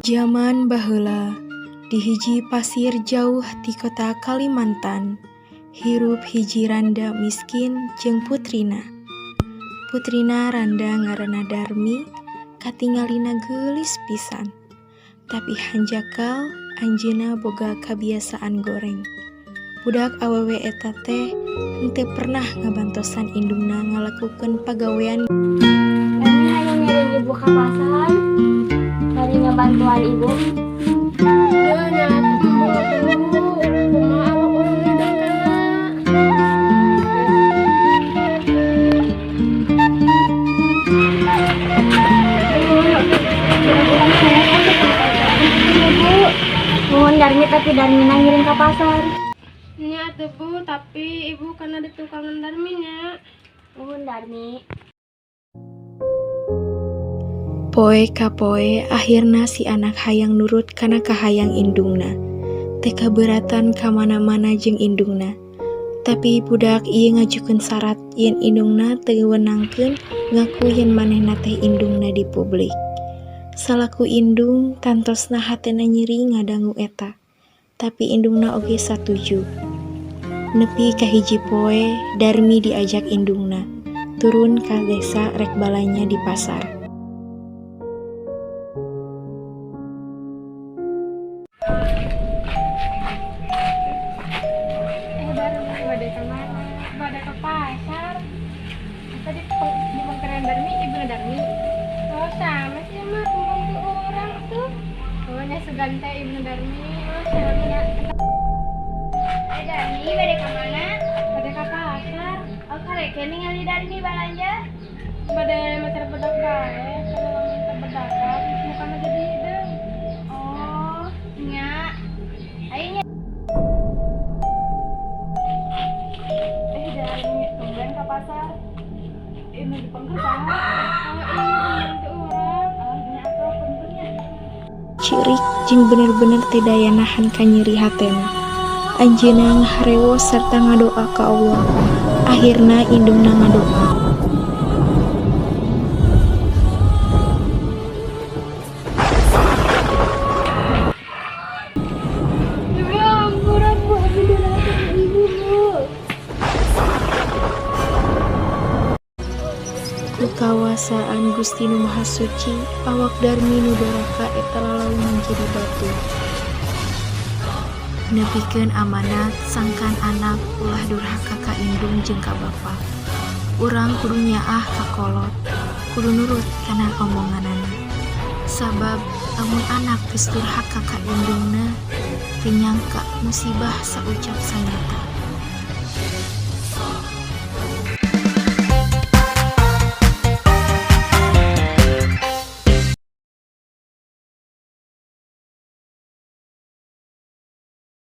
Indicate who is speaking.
Speaker 1: Jaman baheula, di hiji pasir jauh ti kota Kalimantan, hirup hiji randa miskin jeung putrina. Putrina randa ngaranna Darmi, katingalina geulis pisan. Tapi hanjakal anjeunna boga kabiasaan goreng. Budak awewe eta teh henteu pernah ngabantosan indungna ngalakukeun pagawean.
Speaker 2: Darmi hayang ngiring ibu ka pasar. Bari ngabantuan ibu.
Speaker 3: Duh, nya atuh, embung atuh, Bu. Kumaha awak urang ngideng kana.
Speaker 2: Urang sanes atuh Ibu. Nuhun, Darmi, tapi Darmi ngiring ka pasar.
Speaker 3: Nya atuh, Bu, tapi ibu kana ditukangan Darmi nya.
Speaker 2: Nuhun, Darmi.
Speaker 1: Poe ka poe akhirna si anak hayang nurut kana kahayang indungna. Teu kaberatan ka mana-mana jeung indungna. Tapi budak ieu ngajukeun sarat yen indungna teu wenangkeun ngaku yen manehna teh indungna di publik. Salaku indung, tantosna hatena nyeri ngadangu eta. Tapi indungna oge satuju. Nepi ka hiji poe Darmi diajak indungna turun ka desa rek balanja di pasar.
Speaker 3: Eh, Darmi, bade ka mana? Bade ke pasar. Tadi di pengkerean Darmi, ibu Darmi. Oh, sama sih mah pembantu orang tuh. Oh, nya sugan teh ibu Darmi. Oh, sama nya.
Speaker 2: Eh, Darmi, bade ka mana?
Speaker 3: Bade ka pasar.
Speaker 2: Oh, kareke ningali Darmi balanja.
Speaker 3: Bade meter bedak bae, kalau lamun teu bedakan, mukana jadi hideung.
Speaker 2: Oh, nya. Ayo nya.
Speaker 4: Eh, Darmi, tumben ka pasar. Ini di pengker saha?
Speaker 3: Oh, iya, pembantu orang.
Speaker 4: Ah, nya atuh, punten nya.
Speaker 1: Ceurik jeung bener-bener teu daya nahan kanyeri hatena. Anjeunna ngaharewos sarta ngadoa ka Allah. Akhirna indungna ngadoa.
Speaker 3: Ibu, ampura, Bu, abdi durhaka ka ibu, Bu.
Speaker 1: Ku kawasaan Gusti Nu Maha Suci, awak Darmi nu doraka eta lalaun jadi batu. Nepikeun amanat sangkan anak ulah durhaka ka indung jeung ka bapa. Urang kudu nyaah ka kolot, kudu nurut kana omonganana. Sabab lamun anak geus durhaka ka indungna, teu nyangka musibah saucap sanyata.